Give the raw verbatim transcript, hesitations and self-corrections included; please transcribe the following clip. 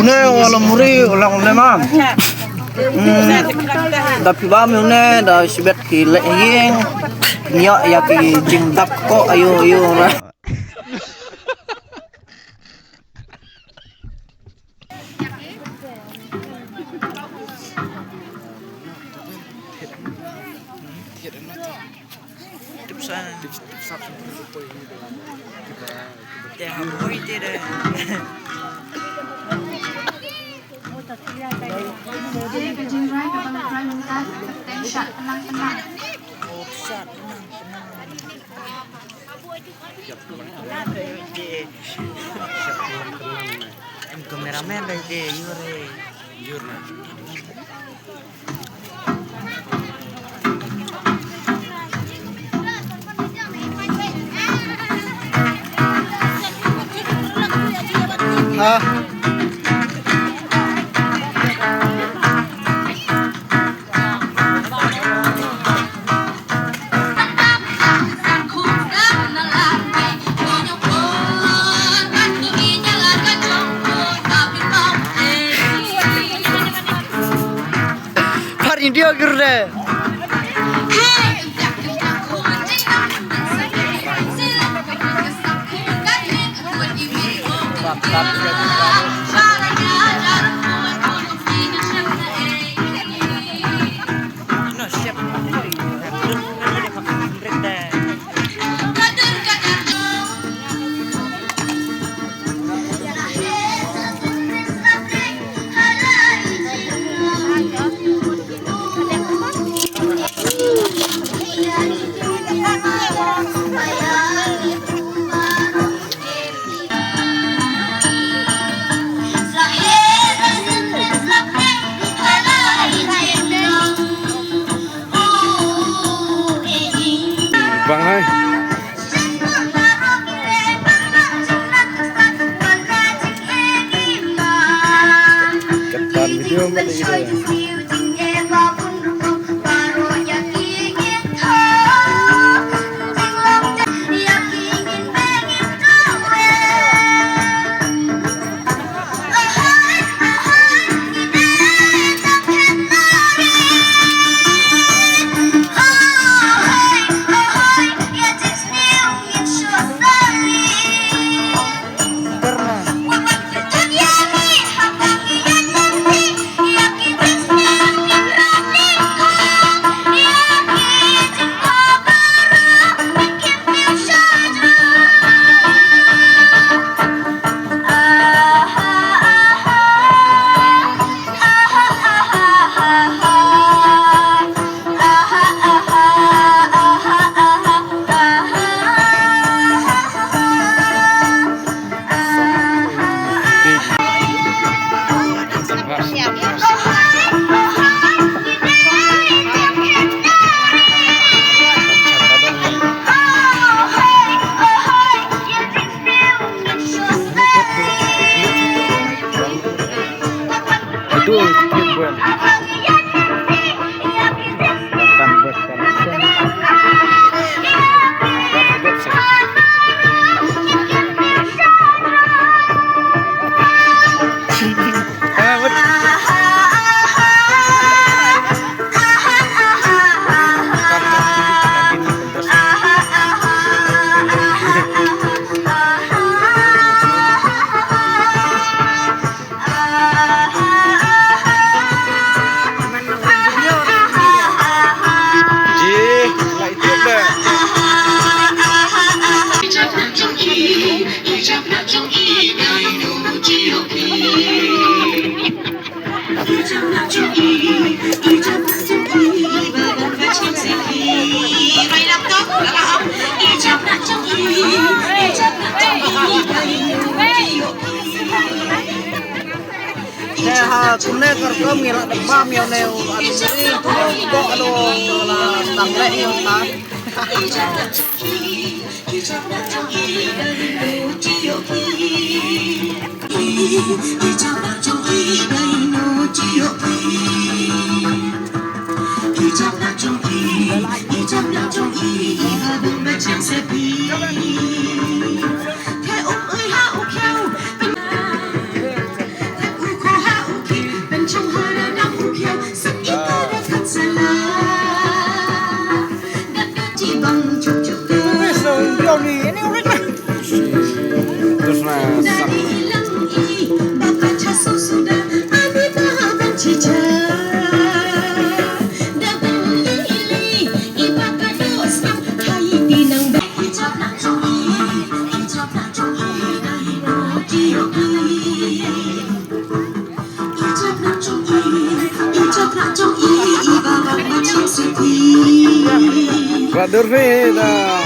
Une u la muri u long une ma. Hmm, da phi bam ïa une da shibit ki leh ïing. Nia ïa ki jingdap ko ayo ayo na. Em cameraman dai de, yure. Yure. Ha. Par India girde. Bang hai. Katan video mali gitu. Te ha kumne ka rukom ngi la dep bam ïa une u, ane u, ko alo la tang leh ïa u ta. Terus na sang. Brother Feda.